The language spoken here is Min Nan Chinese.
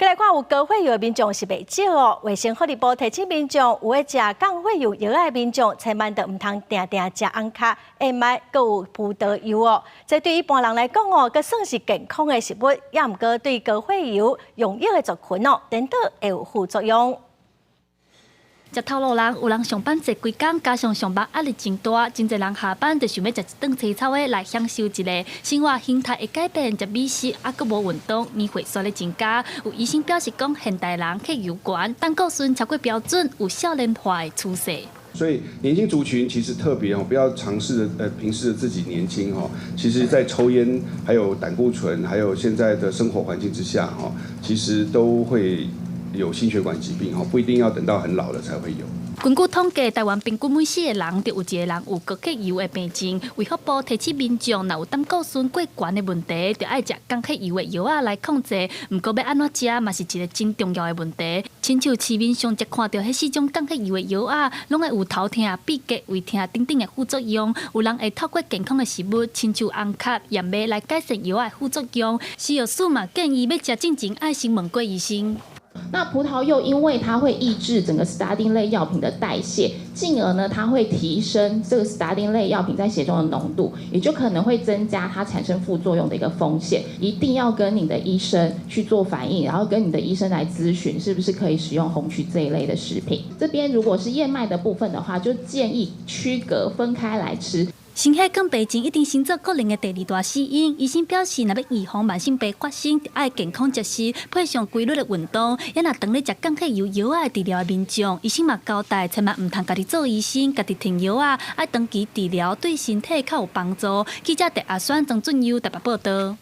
過來看有高血壓的民眾是袂少哦。衛生福利部提醒民眾，有咧食降血壓藥的民眾，千萬著毋通定定食紅跤、燕麥，閣有葡萄柚哦。這對一般人來講哦，閣算是健康的食物，也毋過對高血壓用藥的族群哦，顛倒會有副作用。食頭路人，有人上班坐規工，加上上班壓力真大，真濟人下班就想欲食一頓清炒的來享受一下。生活形態會改變，食美食啊，閣無運動，年歲煞咧增加。有醫生表示講，現代人血壓懸，膽固醇超過標準，有少年化的趨勢。所以年輕族群其實特別哦，不要嘗試著平視著自己年輕哦。其實，在抽菸、還有膽固醇、還有現在的生活環境之下哈，其實都會有心血管疾病哈，不一定要等到很老了才會有。根據統計，台灣平均每四個人就有一個人有高血壓的病症。衛福部提醒民眾，若有膽固醇過懸的問題，就愛食降血壓的藥仔來控制。毋過欲按怎食嘛是一個真重要的問題。親像市面上一看著彼四種降血壓的藥仔，攏會有頭痛、秘結、胃疼等等的副作用。有人會透過健康的食物，親像紅跤、燕麥來改善藥仔的副作用。食藥署嘛建議欲食進前愛先問過醫生。那葡萄柚因為它會抑制整個斯他汀類藥品的代謝，進而呢，它會提升這個斯他汀類藥品在血中的濃度，也就可能會增加它產生副作用的一個風險。一定要跟你的醫生去做反映，然後跟你的醫生來諮詢，是不是可以使用紅麴這一類的食品。這邊如果是燕麥的部分的話，就建議區隔分開來吃。心血管病症已經成做國人的第二大死因。醫生表示，若欲預防慢性病發生，愛健康食食，配上規律的運動。也若當咧食降血壓藥仔治療的民眾，醫生嘛交代，千萬毋通家己做醫生，家己停藥仔，愛長期治療，對身體較有幫助。記者鄭阿選、曾俊優台北報道。